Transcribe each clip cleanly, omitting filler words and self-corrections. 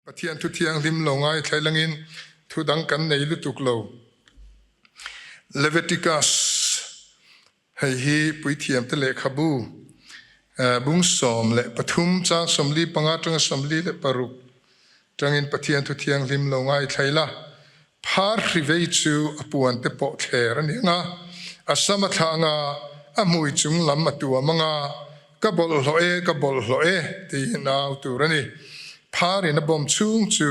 Pathian thu thianghlim lo ngaithlai langin thu dang kan nei lutuk lo. Leviticus, Hei hi puithiamte lehkhabu bung 13 chang 45 atanga 46 tangin Pathian thu thianghlim lo ngaithlai la. Phar hri vei chu a puan te pawh thler a ni ang a, a sam a thlah ang a, a hmui chung lam a tuam ang a, Ka bawlhhlawh e, ka bawlhhlawh e, tiin a au tur a ni. Phar in a bawm chhung chu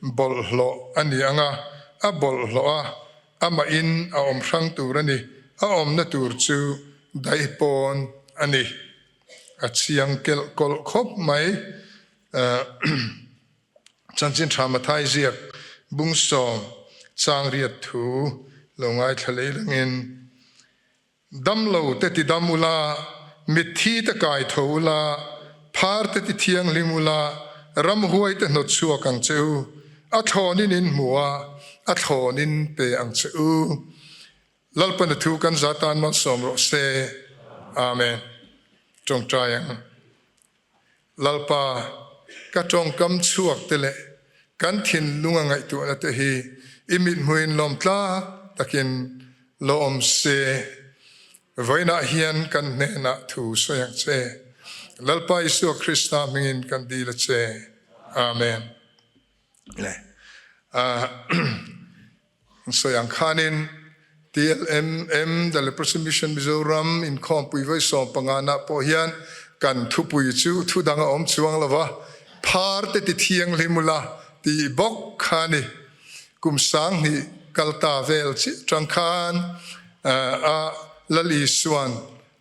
bawlhhlawh a ni ang a, a bawlhhlawh a, amah in a awm hrang tur a ni, a awmna tur chu daipawn a ni. A chiang kelh kawlh khawp mai. Chanchin Tha Mathai ziak bung sawm chang riat thu lo ngaithla lei langin, Dam lo te ti dam ula, mitthi te kai tho ula, phar te ti thianghlim ula, ramhuai te hnawt chhuak ang che u, a thlawnin in hmu a, a thlawnin pe ang che u. Lalpana thu kan za tan malsawm rawh se. Amen. Tawngtai ang. Lalpa, ka tawngkam chhuak te leh kan thinlunga ngaihtuahna te hi i mithmuhin lawm tlak takin lo awm se. Vawiinah hian kan hnenah thu sawi ang che. Lalpa Isua Krista hmingin kan dil a che. Amen. Le. Sawi ang khanin TLMM, The Leprosy Mission Mizoram, inkhawmpui vawi 15 nah pawh hian kan thupui chu thu dang a awm chuang lo va, phar te ti thianghlim ula tih bawk kha a ni. Kum 2000 kal ta vel chiah tang khan a Lal Isuan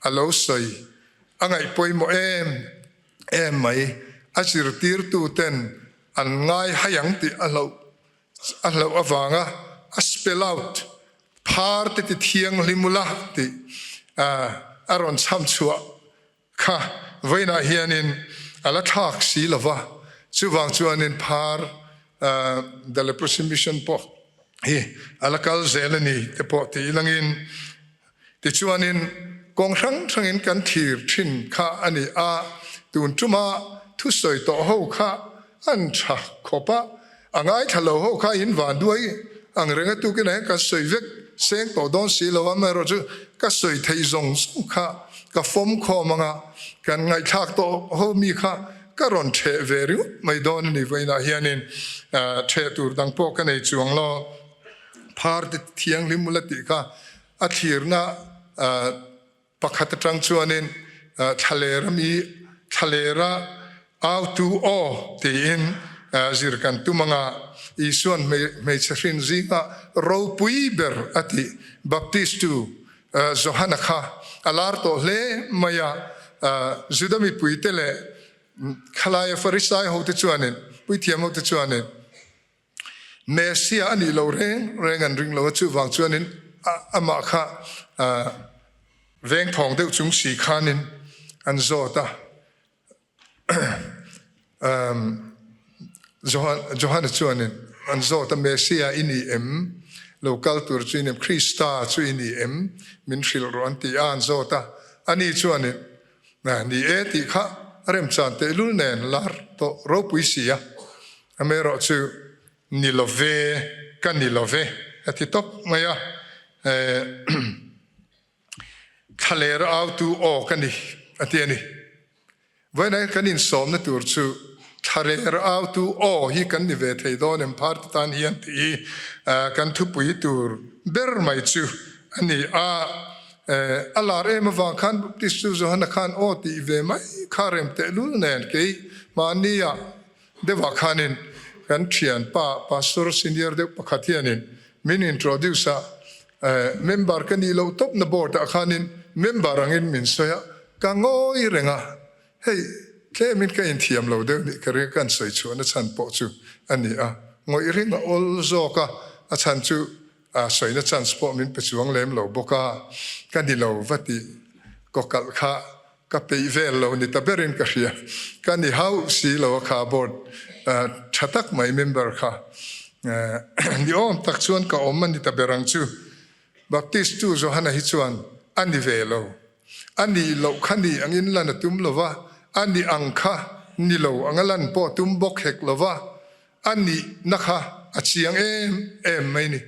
a lo sawi a ngaih pawimawh em em mai, a zirtirtu ten an ngai hai ang tih a hlauh A hlauh avanga a spell out phar te ti thianghlim ula tih a rawn chham chhuah kha vawiinah hianin a la thlak si lo va, chuvang chuanin phar The Leprosy Mission pawh hi a la kal zel a ni te pawh tih ilangin Tichuanin kawng hrang hrangin kan thlir thin kha a ni a, tun tuma thusawi tawh ho kha an tha khawp a, a ngaithla lo ho kha in van duai ang reng a tukin ah hian kan sawi vek seng tawh dawn si lo a, amaherawh chu ka sawi theih zawng zawng kha ka fawm khawm ang a, kan ngaihthlak tawh ho mi kha ka rawn theh ve ringawt mai dawn a ni vawiinah hianin theh tur dang pawh ka nei chuang lo. Phar te thianghlim ula tih kha a thlirna pakhat atang chuanin thlalera mi thlalera autu aw tiin zir kan tum anga Isuan hmeichhe hrin zinga ropui ber a tih Baptistu Johana kha a lar tawh hle mai a, Juda mipuite leh khalaia Farisai hote chuanin puithiam hote chuanin Messia a nih loh reng reng an ring lo a, chuvang chuanin amah kha veng thawng deuh chung si khanin an zawt a. Johana chuanin an zawt a, Messia i ni em? Lo kal tur chu i ni em? Krista chu i ni em? Min hrilh rawh an ti a, an zawt a. Ani chuanin, Ni e tih kha remchan tehlul nen lar tawh ropui si a. Amaherawh chu ni lo ve, ka ni lo ve a ti tawp mai a, Thlaler autu aw ka ni a ti a ni. Vawiinah hian kan insawmna tur chu Thlaler autu aw hi kan ni ve thei dawn em phar te tan hian tih hi kan thupui tur ber mai chu a ni a. A lar em avang khan Baptist chu Johana khan aw tih ve mai kha rem tehlul nen kei mahnia Deuhah khanin kan thianpa Pastor senior deuh pakhat hianin min introduce a, member ka nih loh tawpna board ah khanin member angin min sawi a, ka ngawi reng a, hei tlemin ka inthiam lo deuh nih ka ring a, kan sawi chhuahna chhan pawh chu a ni a, ngawih ring a awl zawk a, a chhan chu a sawina chance pawh min pe chuang lem lo bawk a, ka ni lo va tih kawkalh kha Ka peih vel lo ni ta berin ka hria. Ka ni hauh si lo a kha board tha tak mai member kha ni awm tak chuan ka awm a ni ta ber ang chu. Baptist tu Johana hi chuan a ni ve lo. A nih loh kha ni angin lan a tum lo va, a ni ang kha ni lo anga lan pawh a tum bawk hek lo va. A nihna kha a chiang em em mai ni.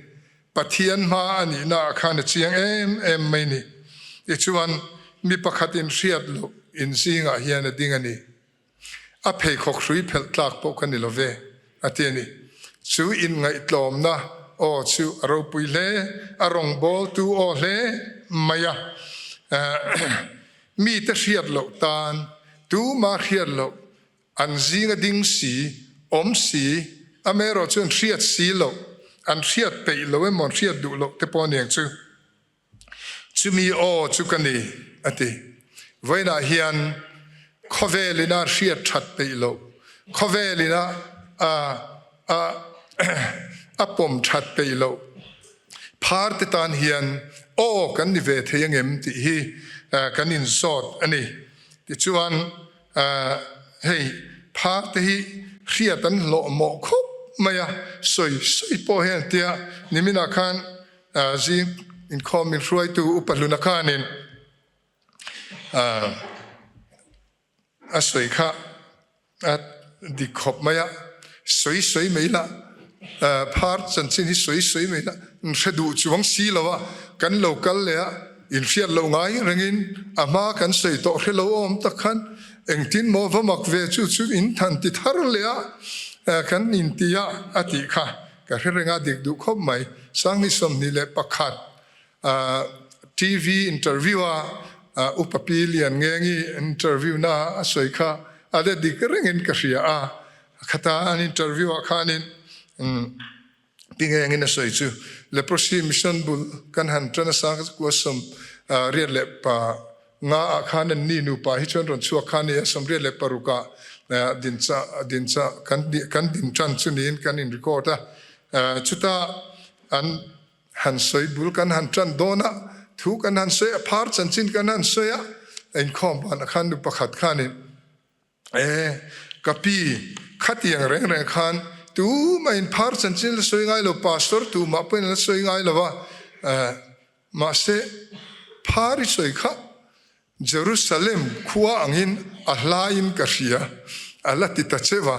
Pathian hma a nihna ah khan a chiang em em mai ni. Tichuan, mi pakhat in hriat loh in zingah hian a ding a ni. A pheikhawk hrui phelh tlak pawh ka ni lo ve, a ti a ni. Chu inngaihtlawmna aw chu a ropui hle, a rawngbawltu aw hle mai a. Mite hriat loh tan, tuma hriat loh, an zinga ding si, awm si, amaherawh chu an hriat si loh, an hriat peih loh emaw an hriat duh loh te pawh a niang chu. Chumi aw chu ka ni, a ti. Vawiinah hian khawvelina hriat that peih loh, khawvelina a a a pawm that peih loh phar te tan hian aw kan ni ve thei angem tih hi kan inzawt a ni. Tichuan hei phar te hi hriat an hlawh mawh khawp mai a, sawi sawi pawh hian tia niminah khan Zing inkhawm min hruaitu Upa Hluna khanin a sawi kha a dik khawp mai a, sawi sawi mai la, phar chanchin hi sawi sawi mai la, in hre duh chuang si lo a, kan lo kal leh a, in hriat loh ngai rengin a hma kan sawi tawh hre lo awm tak khan engtin maw va mak ve chu chu in than ti thar leh a kan inti a a tih kha. Ka hre reng a dik duh khawp mai. Sangni 21 TV interview a Upa Pi Lian Ngengi interview na a sawi kha a la dik rengin ka hria a. Khata an interview ah khanin Pi Ngengin a sawi chu Leprosy Mission bul kan han tan a sang kua 85 ah khan an ni nupa hi chuan rawn chhuak kha a ni a, 86 ah din cha din cha kan kan din tan chu niin kan in record a, chuta an han sawi bul kan han tan dawn a, thu kan han sawi a, phar chanchin kan han sawi a, inkhawm banah khan nu pakhat khanin E, ka pi, khatiang reng reng khan tumah in phar chanchin la sawi ngai lo, pastor tumah pawhin an la sawi ngai lo va, Mahse, phar i sawi kha Jerusalem khua angin a hlaiin ka hria, a la ti ta che va,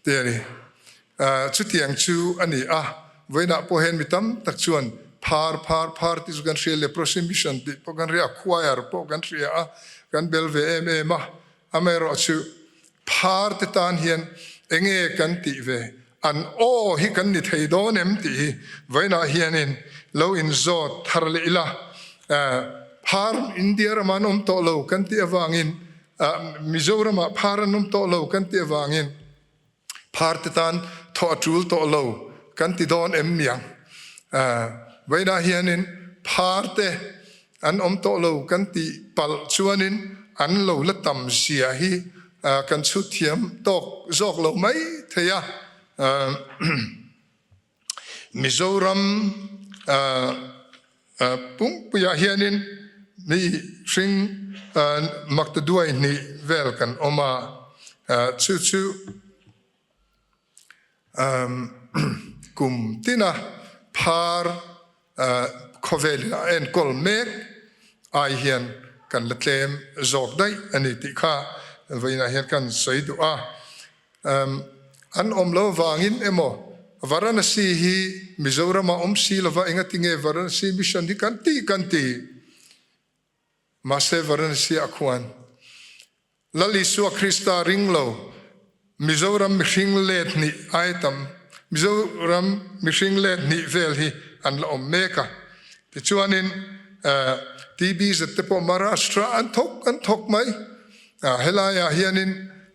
ti a ni. Chutiang chu a ni a, vawiinah pawh hian mi tam tak chuan phar, phar, phar tih chu kan hria, Leprosy Mission tih pawh kan hria, choir pawh kan hria a, kan bel ve em em a. Amaherawhchu, phar te tan hian enge kan tih ve? An aw hi kan ni thei dawn em tih hi vawiinah hianin lo inzawt thar leh ila. Phar India ramah an awm tawh lo kan tih avangin, Mizoramah phar an awm tawh lo kan tih avangin phar te tan thawh a tul tawh lo kan ti dawn em niang. Vawiinah hianin phar te an awm tawh lo kan tih palh chuanin an lo la tam zia hi kan chhut thiam tawk zawk lo mai thei a. Mizoram pumpuiah hianin mi hring maktaduai hnih vel kan awm a, chu chu kum tina phar khawvelin a enkawl mek ai hian kan la tlem zawk daih a ni tih kha vawiinah hian kan sawi duh a. An awm lo vangin emaw Varanasi hi Mizoramah awm si lova engatinge Varanasi Mission hi kan tih kan ti? Mahse Varanasi ah khuan Lal Isua Krista ring lo Mizoram mihring let hnih ai tam Mizoram mihring let hnih vel hi an la awm mek a. Tichuanin TBZ te pawh Maharashtra an thawk an thawk mai. Helaiah hianin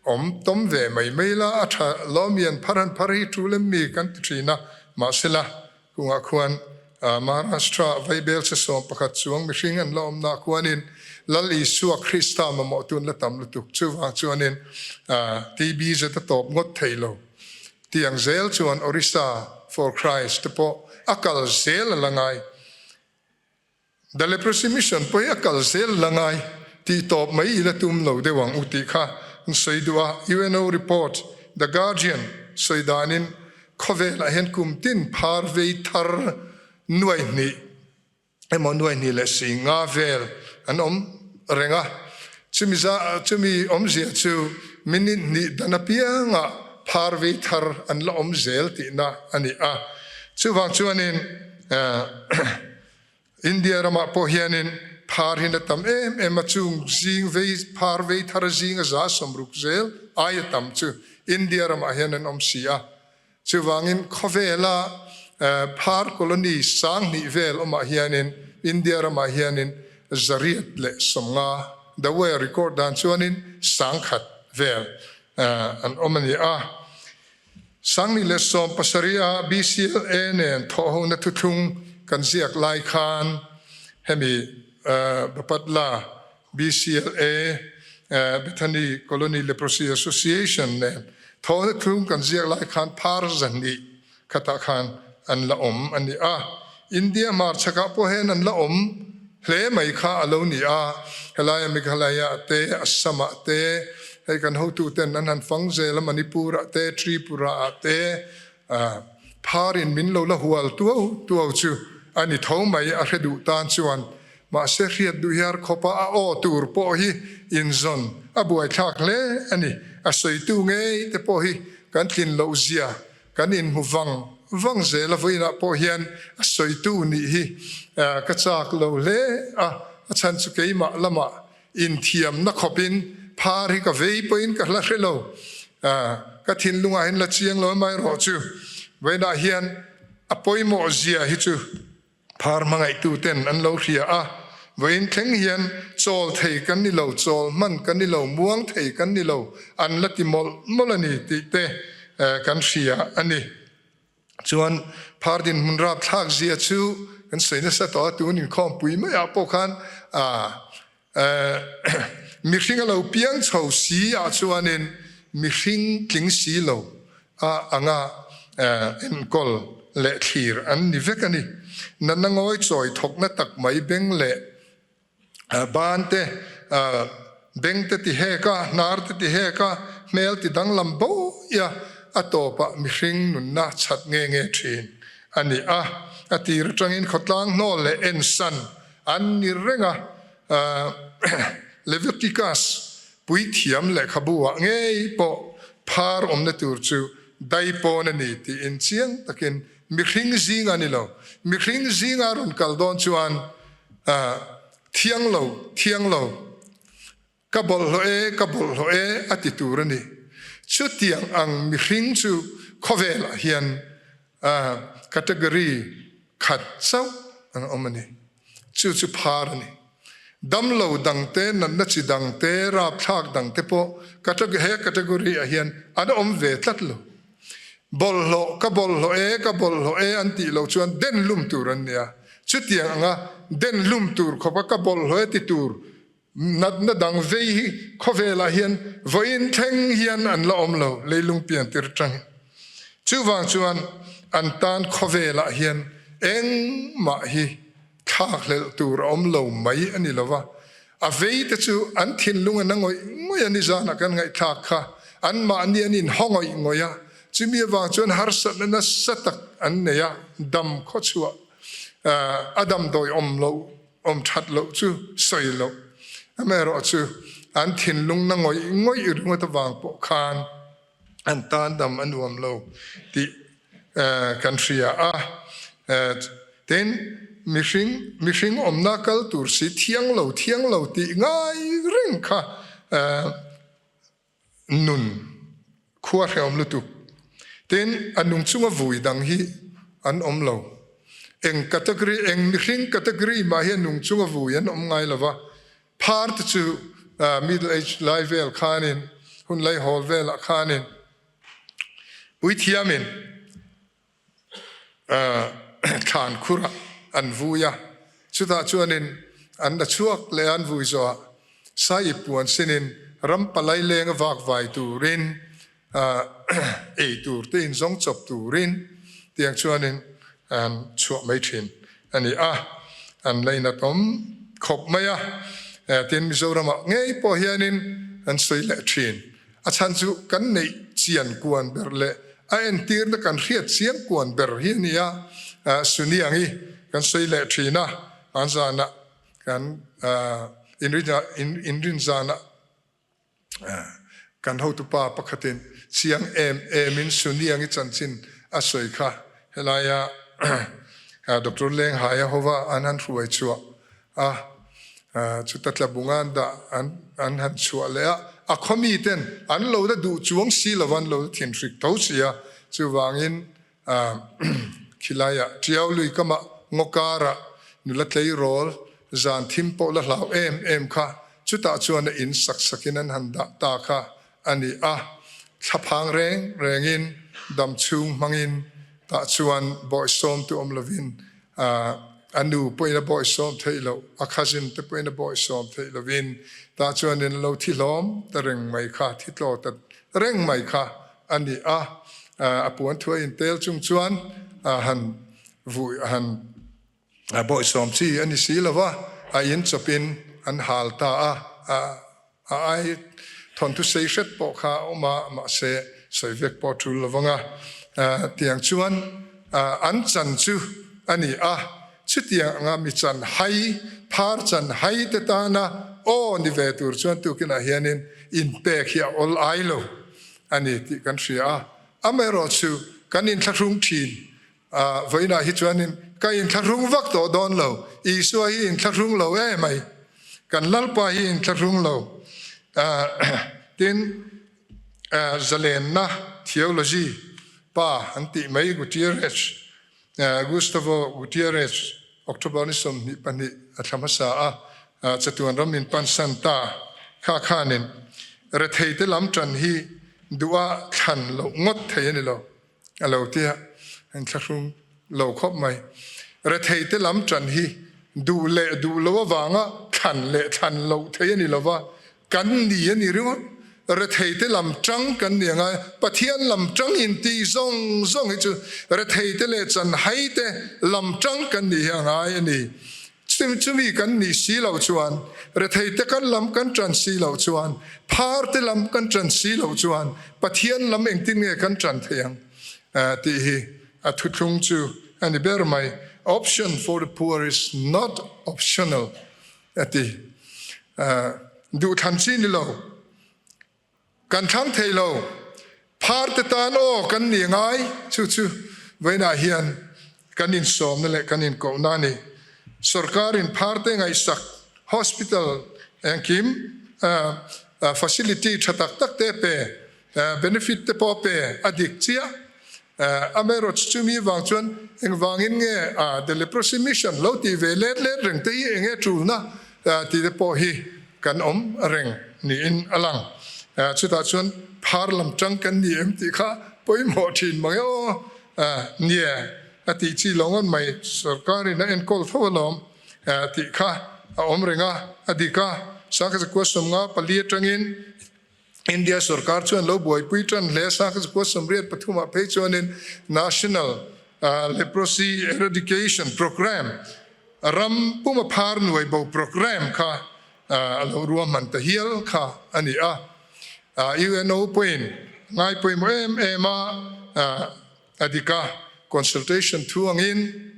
awm tawm ve mai mai la a tha lawmi an phar an phar hi tul em mi kan ti thin a. Mahsela Kungah khuan Maharashtra Vaibel che 11 chuang mihring an la awmna khuanin Lal Isua Krista mamawh tun la tam lutuk. Chuvang chuanin TB zet a tawp ngawt thei lo. Tiang zel chuan Orissa for Christ te pawh a kal zel a la ngai. The Leprosy Mission pawh hi a kal zel la ngai tih tawp mai i la tum lo deuh ang u tih kha an sawi duh a. UNO report The Guardian sawi danin khawvelah hian kum tin phar vei thar nuai hnih emaw nuai hnih leh si nga vel an awm reng a. Chumi za chumi awmzia chu minute hnih dan apiangah. phar vei thar an la awm zel tihna a ni a. Chuvang chuanin India ramah pawh hianin phar hi na tam em em a, chung zing vei phar vei thar zinga 60 zel aia tam chu India ramah hian an awm si a. Chuvangin khawvela phar colony 2000 vel awmah hianin India ramah hianin 850, the way a record dan chuanin 1000 vel an awm a ni a. 2017 a BCLA nen thawhhona thuthlung kan ziak lai khan hemi Bapatla BCLA, Bethany Colony Leprosy Association nen thawhna thlung kan ziak lai khan phar 200 khatah khan an la awm a ni a. India hmarchhakah pawh hian an la awm hle mai kha a lo ni a. Helaia Meghalaya te, Assam ah te, hei kan hotuten an han fang zel a, Manipur ah te, Tripura ah te, Pharin min lo la hual tuau tuau chu a ni tho mai a hre duh tan chuan. Mahse hriat duh hiar khawpa a aw tur pawh hi inzawn a buaithlak hle a ni. A sawitu ngei te pawh hi kan tlin loh zia kan inhmu vang vang zel a vawiinah pawh hian a sawitu nih hi ka chak lo hle a, a chhan chu keimah lamah Inthiamna khawpin phar hi ka vei pawhin ka hla hre lo. Ka thinlungah hian la chiang lo amaherawh chu vawiinah hian a pawimawh zia hi chu phar hmangaihtuten an lo hria a. Vawiin thleng hian chawl thei kan ni lo, chawl hman kan ni lo, muang thei kan ni lo an la ti mawlh mawlh a ni tih te kan hria a ni. Chuan phar dinhmun rapthlak zia chu kan sawi nasa tawh a, tun inkhawmpui maiah pawh khan mihring a lo piang chho si ah chuanin mihring tling si lo a anga enkawl leh thlir an ni vek a ni. Natna ngawi chawi thawkna tak mai beng leh Ban te, beng te ti hek a, hnar te ti hek a, hmel ti danglam bawih a, a tawpah mihring nunna chhat nge nge thin a ni a. A tir atangin khawtlang hnawl leh ensan an ni reng a, Leviticus puithiam lehkhabu ah ngei pawh phar awmna tur chu daipawn a ni tiin chiang takin mihring zinga ni lo, mihring zinga rawn kal dawn chuan Thiang lo, thiang lo, ka bawlhhlawh e, ka bawlhhlawh e a ti tur a ni. Chutiang ang mihring chu khawvelah hian category khat chauh an awm a ni. Chu chu phar a ni. Damlo dangte, natna chi dangte, rapthlak dangte pawh he category ah hian an awm ve tlat lo. Bawlhhlawh, ka bawlhhlawh e, ka bawlhhlawh e an tih loh chuan den hlum tur an nia. Chutiang anga den hlum tur khawpa ka bawlhhlawh e ti tur natna dang vei hi khawvelah hian vawiin thleng hian an la awm lo, leilung pian tir atangin. Chuvang chuan an tan khawvelah hian engmah hi Thlakhlelh tur a awm lo mai a ni lo va, a vei te chu an thinlung an a ngawih ngawih a, nizanah kan ngaihthlak kha anmahni an inhaw ngawih ngawih a, chumi avang chuan harsatna nasa tak an nei a, dam khawchhuah a damdawi awm loh awm that loh chu sawi loh, amaherawh chu an thinlung na ngawih ngawih ringawt avang pawh khan an tan dam a nuam lo tih kan hria a. Tin, mihring mihring awmna kal tur si thiang lo thiang lo tih ngai reng kha nun khua hrehawm lutuk. Tin, a nung chunga vui dang hi an awm lo. Eng category eng mihring category mah hi a nung chunga vui an awm ngai lo va. Phar te chu Middle Age lai vel khanin, hun lai hawl velah khanin puithiamin thlan khurah an vui a, chutah chuanin an la chhuak leh a, an vui zawhah Saiip puan sinin ram palai lenga vak vai turin ei tur te inzawng chawp turin tiang chuanin an chhuah mai thin a ni a, an lainatawm khawp mai a, tin Mizoramah ngei pawh hianin an sawi leh thin. A chhan chu kan neih chian kuan ber leh a entirna kan hriat chiang kuan ber hi a ni a, Suniangi kan sawi leh thin a, hmanzanah kan inrinzanah Kan hotupa pakhatin. Chiang em emin Suniangi chanchin a sawi kha helaia Doctor Lenghaia hova an han hruai chhuah a, chuta tlabunga an dah an han chhuah leh a, a khaw miten an lo la duh chuang si lova an lo la thinhrik tho si a, chuvangin khilaiah Tiau lui kamah ngaw karah nula tleirawl zan thim pawh la hlau em em kha chutah chuan a in sak sakin an han dah ta kha a ni a, thlaphang reng rengin dam chhung hmangin tah chuan bawihsawmtu awm lovin a nu pawhin a bawihsawm theih loh, a cousin te pawhin a bawihsawm theih lovin tah chuanin a lo thi hlawm ta reng mai kha, thi tlaw ta reng mai kha a ni a, a puan thu a intel chung chuan han vui han bawihsawm chi a ni si lo va, a in chawpin an hal ta a, a ai thawnthu sei hret pawh kha a awm a, mahse sawi vek pawh a tul lo vang a, tiang chuan an chan chu a ni a, chutiang anga mi chan hai, phar chan hai te tana aw ni ve tur chuan tukinah hianin inpek hi a awl ai lo a ni tih kan hria a, amaherawhchu kan inthlahrung thin A vawiinah hi chuanin ka inthlahrung vak tawh dawn lo, Isua hi inthlahrung lo e mai, kan Lalpa hi inthlahrung lo. Tin, zalenna theology pa an tih mai Gutierrez, Gustavo Gutierrez, October ni 22 a thla hmasa a, chatuan ram in pansan ta kha khanin retheite lam tan hi duha thlan loh ngawt thei a ni lo. A lo ti a, an thlahrung lo khawp mai. Rethei te lam ṭan hi duh leh duh lo avanga thlan leh thlan loh thei a ni lo va, kan ni a ni ringawt. Rethei te lam ṭang kan ni anga Pathian lam ṭang inti zawng zawng hi chu rethei te leh chanhai te lam ṭang kan nih hi a ngai a ni. Chumi kan nih si loh chuan, rethei te kan lam kan ṭan si loh chuan, phar te lam kan ṭan si loh chuan Pathian lam engtin nge kan ṭan thei ang tih hi a thuthlung chu a ni ber mai. Option for the poor is not optional a ti. Duhthlan chi ni lo. Kan thlang thei lo. Phar te tan aw kan ni ngai. Chu chu vawiinah hian kan insawmna leh kan inkohna a ni. Sorkarin phar te ngaihsak hospital engkim facility tha tak tak te pe, benefit te pawh pe a dik chiah. Amaherawhchu chumi vang chuan engvangin nge the leprosy mission lo tih ve let let reng te hi enge tulna tih te pawh hi kan awm reng niin a lang. Chutah chuan phar lam tang kan ni em tih kha pawimawh thin mang e aw. Nia, a tih chi lo ngawt mai, sorkarin a enkawl tho alawm tih kha a awm reng a, a dik a. Sangha zakua 54 atangin India sorkar chuan lo buaipui tan hle a, sangha zakua 83 ah phei chuanin National Leprosy Eradication Programme, Ram puma phar nuai bo programme kha a lo ruahman ta hial kha a ni a. UNO pawhin ngai pawimawh em em a, a dik a, consultation thu angin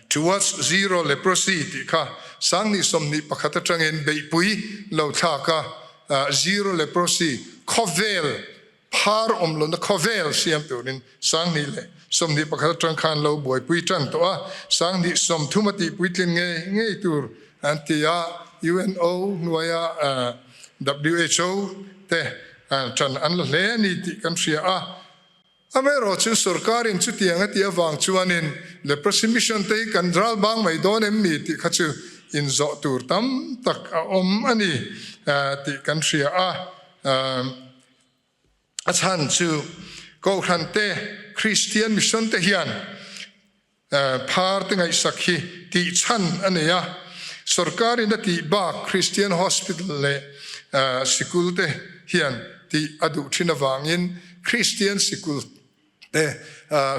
Towards Zero Leprosy tih kha Sangni 21 atangin beihpui lo thlak a, Zero Leprosy khawvel Phar awm lohna khawvel siam turin 2021 atang khan lo buaipui tan tawh a, 2030 a tihpuitlin ngei ngei tur an ti a, UNO hnuaia who te tan an la hle a ni tih kan hria a. Amaherawhchu sorkarin chutiang a tih avang chuanin Leprosy Mission te hi kan ral bang mai dawn em ni tih kha chu inzawh tur tam tak a awm a ni tih kan hria a. A chhan chu Kohhran te, Kristian mission te hian phar te ngaihsak hi tih chhan a nei a. Sorkarin a tih bak Kristian hospital leh sikul te hian tih a duh thin avangin Kristian sikul te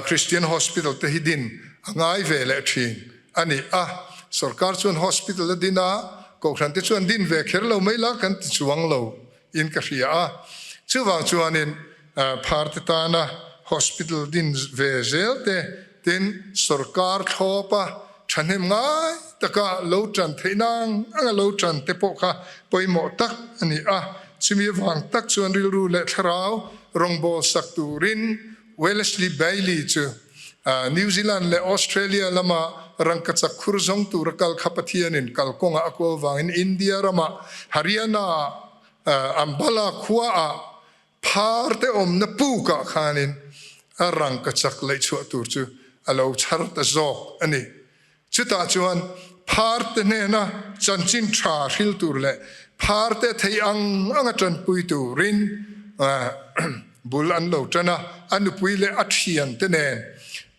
Christian Hospital te hi din a ngai ve leh thin a ni a, sorkar chuan hospital a din a, kohhran te chuan din ve kher lo mai la kan ti chuang lo in ka hria a, chuvang chuanin phar te tana hospital din ve zel te tin sorkar thlawp a thahnem ngai taka lo tan theih nang anga lo tan te pawh kha pawimawh tak a ni a, chumi avang tak chuan rilru leh thlarau. rawngbâwl sak turin Wellesley Bailey chu New Zealand leh Australia lama rangkachak khur zawng tura kal kha Pathianin kalkawngah a kual vangin India rama Haryana-ah Ambala khuaah phar te awmna pukah khanin a rangkachak laihchhuah tur chu a lo chhar ta zawk a ni. Chutah chuan phar te hnena chanchin tha hril tur leh phar te thei ang anga tanpui turin bul an lo tan a, a nupui leh a thian te nen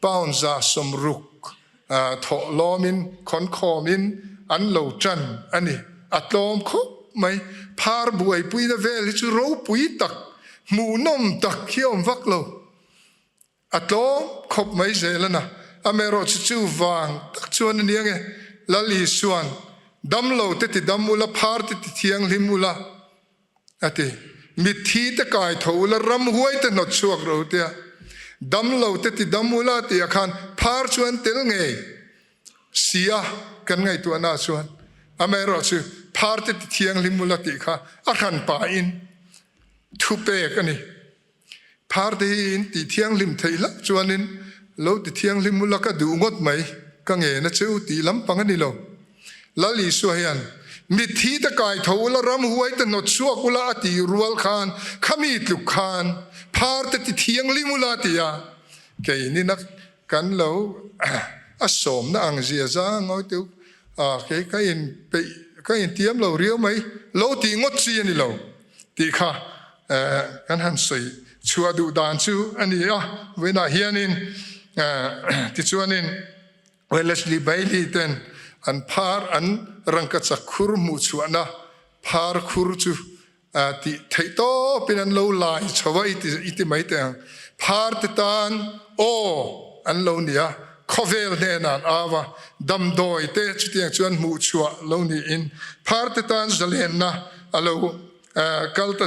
pound 160 thawh lawmin khawn khawmin an lo tan a ni. A tlawm khawp mai. Phar buaipuina vel hi chu ropui tak, hmuhnawm tak hi a awm vak lo. A tlawm khawp mai zel a na. Amaherawhchu chu vang tak chuan a nia nge, Lal Isua'n, Dam lo te ti dam ula, phar te ti thianghlim ula, a ti. Mitthi te kai tho ula, ramhuai te hnawt chhuak ro tia. Dam lo te ti dam ula tih ah khan phar chu an tel ngei si a, kan ngaihtuahna ah chuan. Amaherawhchu phar te ti thianghlim ula tih kha a hran pahin thupek a ni. Phar te hi in tih thianghlim theih hlauh chuanin lo ti thianghlim ula ka duh ngawt mai, ka ngen a che u tih lampang a ni lo. Lal Isua hian, Mitthi te kai tho ula, ramhuai te hnawt chhuak ula a tih rual khan khami tluk khan phar te ti thianghlim ula a ti a, keinin a kan lo a sawmna ang zia za ngawi teuh a, kei ka in peih ka intiam lo riau mai, lo tih ngawt chi a ni lo tih kha Kan han sawi chhuah duh dan chu a ni a, vawiinah hianin tichuanin Wellesley Bailey ten an phar an rangkachak khur hmuh chhuahna phar khur chu tih theih tawpin an lo lai chho a i ti mai teh ang. Phar te tan aw an lo ni a, khawvel hnenah an au a, damdawi te chutiang chuan hmuh chhuah lo niin phar te tan zalenna a lo Kal ta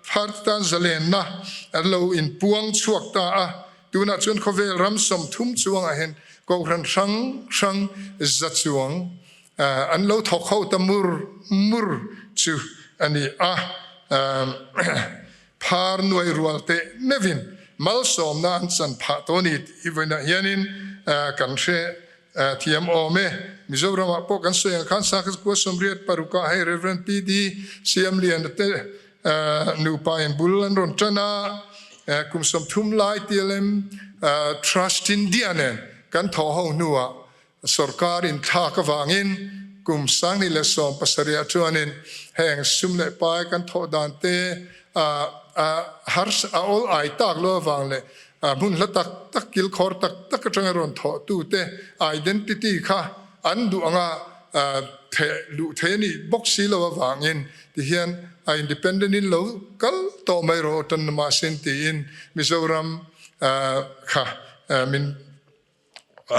phar tan zalenna an lo inpuang chhuak ta a, tunah chuan khawvel ram 30 chuangah hian kohhran hrang hrang za chuang an lo thawk ho ta mur mur chu a ni a. Phar nuai rual teh meuhin malsawmna an chan phah tawh a ni tih hi vawiinah hianin kan hre Thiam awm e. Mizoramah pawh kan sawi ang khan Sakhi khua 86 ah hei Rev. PD Siamliana te nupa in bul an rawn tan a, kum 30 lai TLM Trust India nen kan thawh ho hnuah sorkar inthlak avangin kum 2017 ah chuanin heng sum leh pai kan thawh dan te a harsa a awl ai tak lo avang leh Hmun hla tak tak, kilkhawr tak tak atanga rawn thawhtute identity kha an duh anga theh luh thei a nih bawk si lo avangin tihian a independent in lo kal tawh mai rawh aw Tannamasin tiin Mizoram kha min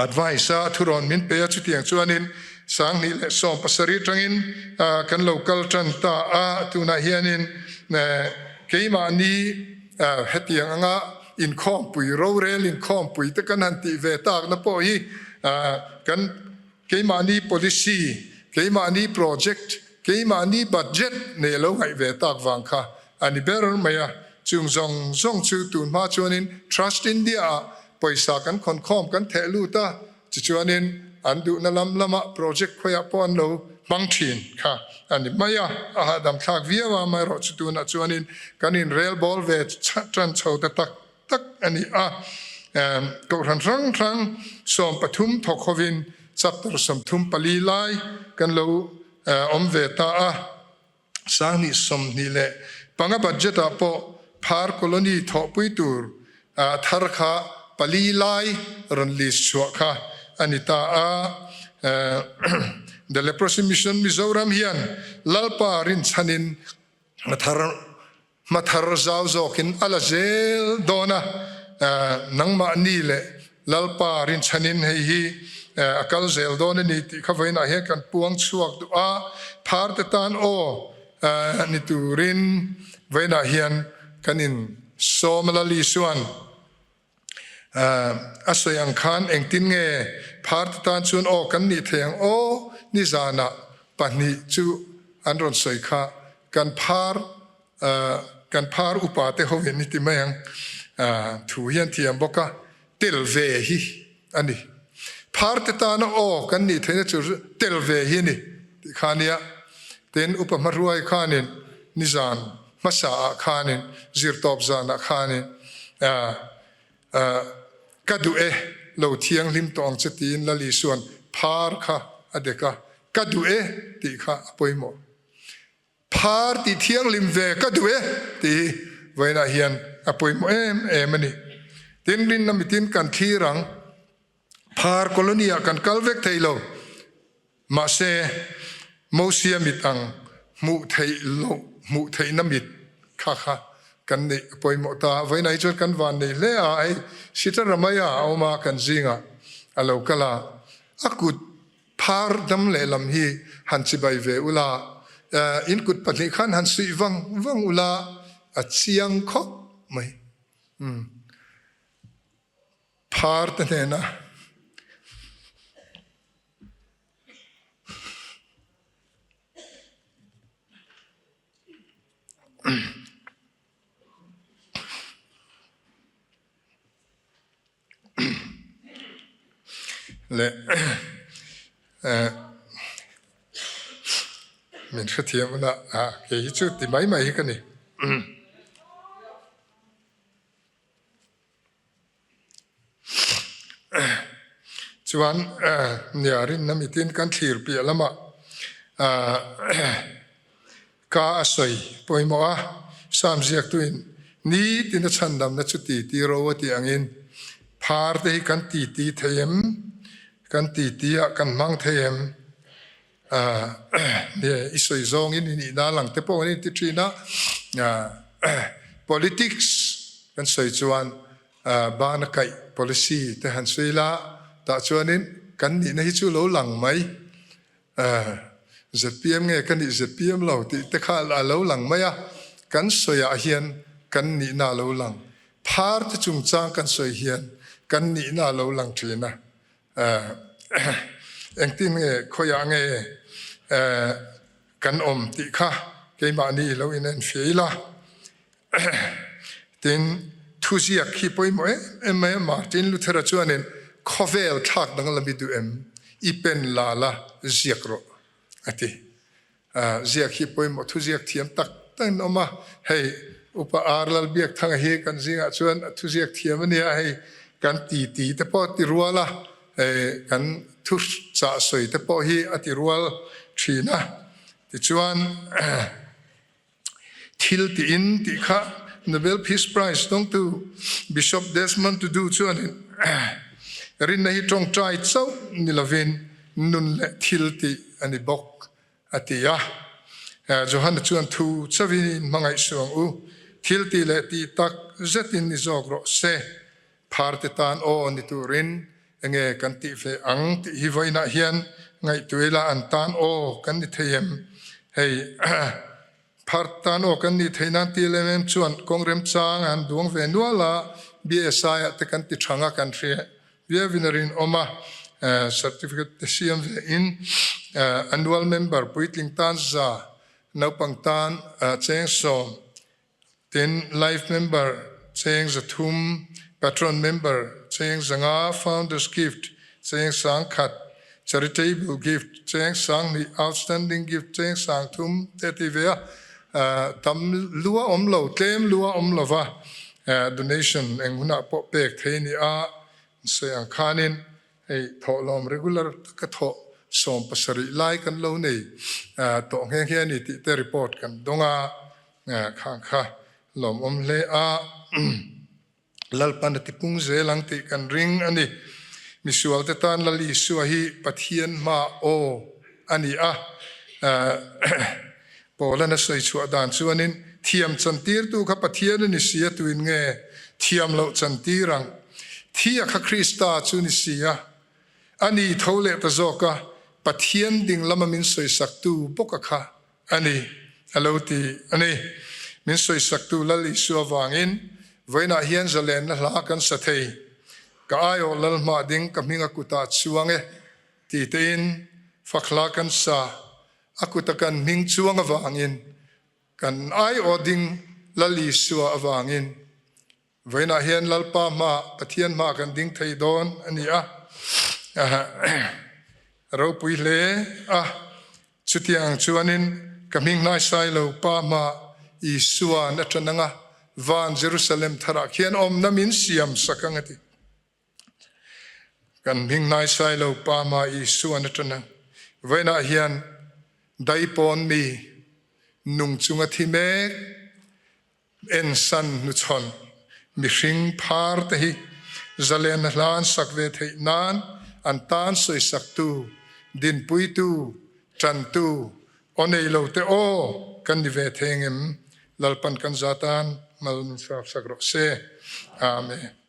Advice a thurawn min pe a, chutiang chuanin 2017 atangin kan lo kal tan ta a, tunah hianin keimahni hetiang anga inkhawmpui, rorel inkhawmpui te kan han tih ve takna pawh hi kan keimahni policy, keimahni project, keimahni budget nei a lo ngaih ve tak vang kha a ni ber mai a, chung zawng zawng chu tun hma chuanin Trust India ah Pawisa kan khawn khawm kan theh lut a, tichuanin an duhna lam lamah project khawiah pawh an lo hmang thin kha a ni mai a, a hahdam thlak viau a, amaherawhchu tunah chuanin kan inrel bawl ve tan chho ta tak tak a ni a, Kohhran hrang hrang 13 thawk hovin chapter 34 lai kan lo awm ve ta a. 2025 budget ah pawh Phar Colony thawhpui tur thar kha pali lai rawn list chhuah kha a ni ta a. The Leprosy Mission Mizoram hian Lalpa rinchhanin thar Hma thar zau zawkin a la zel dawn a, nangmahni leh Lalpa rinchhanin hei hi a kal zel dawn a ni tih kha vawiinah hian kan puang chhuak duh a, pharte tan aw ni turin vawiinah hian kan insawm a Lal Isua'n a sawi ang khan engtin nge pharte tan chuan aw kan nih thei ang aw nizanah pahnih chu an rawn sawi kha kan phar. kan phar upa te ho in i ti mai ang thu hian thiam bawk a, tel ve hi a ni. Phar te tana aw kan nih theihna chu tel ve hi a ni tih kha a nia. Tin, upa hmahruai khanin nizan hmasa ah khanin zirtawp zanah khanin Ka duh e, lo thianghlim tawh ang che tiin Lal Isua'n phar kha a dek a, ka duh e tih kha a pawimawh. Phar tih thianghlim ve ka duh e tih hi vawiinah hian a pawimawh em em a ni. Tin, rinna mitin kan thlir ang, phar colony ah kan kal vek thei lo. Mahse, Mosia mit ang hmuh theih loh hmuh theihna mit kha kha kan neih a pawimawh ta. Vawiinah hi chuan kan van nei hle a, hei Sitaramaya a awm a, kan zingah a lo kal a, a kut phar dam lehlam hi han chibai ve ula, in kut pahnih khan han suih vang vang ula, a chiang khawp mai. Phar te hnena. Leh min hrethiam ula kei hi chu ti mai mai hi ka ni. Chuan nia rinna mitin kan thlir piah lamah ka a sawi pawimawh a, Sam ziaktuin nitin a chhandamna chu ti ti ro a tih angin phar te hi kan ti ti thei em, kan ti ti ah kan hmang thei em? I sawi zawngin i nihna lang te pawh an inti thin a, politics kan sawi chuan bana kaih policy te han sawi la, tah chuanin kan nihna hi chu lo lang mai, zpm nge ka nih zpm lo tih te kha a lo lang mai a, kan sawiah hian kan nihna a lo lang, phar te chungchang kan sawi hian kan nihna a lo lang thin a. Engtin nge khawiah nge kan awm tih kha keimahni lo in en fiah ila. Tin, thuziak hi pawimawh em em mai a, Martin Luther-a chuanin khawvel thlak danglam i duh em? I pen la la ziak rawh a ti. Ziak hi pawimawh thuziak thiam tak tak in awm a, hei Upa R Lalbiakthanga hi kan zingah chuan a thuziak thiam a nia, hei kan titi te pawh a ti rual a, kan thu chah sawi te pawh hi a ti rual thin a, tichuan thil tiin tih kha Nobel Peace Prize dawngtu Bishop Desmond Tutu chuanin rinna hi tawngtai chauh ni lovin nun leh thil tih a ni bawk, a ti a. Johana chuan thu chauhin in hmangaih suh ang u, thil tih leh tih tak zetin ni zawk rawh se, phar te tan aw ni turin enge kan tih ve ang tih hi vawiinah hian ngaihtuah ila an tan aw kan ni thei em? Hei phar tan aw kan nih theih nan TLMM chuan kawng remchang a han duang ve nual a, BSI ah te kan ti thang a kan hria Viavin a rinawm a, certificate te siam ve in annual member puitling tan za, naupang tan cheng sawm, tin life member cheng 300, patron member cheng 500, founders gift cheng 1000, charitable gift cheng 2000, outstanding gift cheng 3000 te a ti ve a, tam lua awm lo, tlem lua awm lova Donation eng hunah pawh pek thei a ni a, sawi ang khanin hei thawhlawm regular taka thawh 70 lai kan lo nei tawh nghe nghe a ni tih te report kan dawng a, khang kha lawmawm hle a, Lalpan a tipung zel ang tih kan ring a ni. Misualte tan Lal Isua hi Pathian hma aw a ni a. Paula'n a sawi chhuah dan chuanin, Thiam chantirtu kha Pathian a ni si a, tuin nge thiam loh chantir ang? Thi a kha Krista chu ni si a, a ni tho leh ta zawk a, Pathian ding lama min sawisaktu bawka kha a ni, a lo ti a ni. Min sawisaktu Lal Isua vangin vawiinah hian zalenna hla kan sa thei. Ka aiawh Lal hmah ding ka hminga kutah chuang e, ti tein fak hla kan sa. A kuta kan hming chuang avangin kan aiawh ding Lal Isua avangin Vawiinah hian Lalpa hmaah Pathian hmaah kan ding thei dawn a ni a, ropui hle a. Chutiang chuanin ka hming hnaisai lo Pa hmaah Isua'n a ṭan ang a, van Jerusalem tharah khian awmna min siam sak ang a ti. Kan hming hnaisai lo Pa hmaah Isua'n a ṭan ang. Vawiinah hian daipawn mi nung chunga thi mek, Ensan hnuchhawn mihring phar te hi zalenna hla an sak ve theih nan an tan sawisaktu, dinpuitu, tantu, aw nei lo te aw kan ni ve thei ngem? Lalpan kan za tan mal min sap sak rawh se. Amen.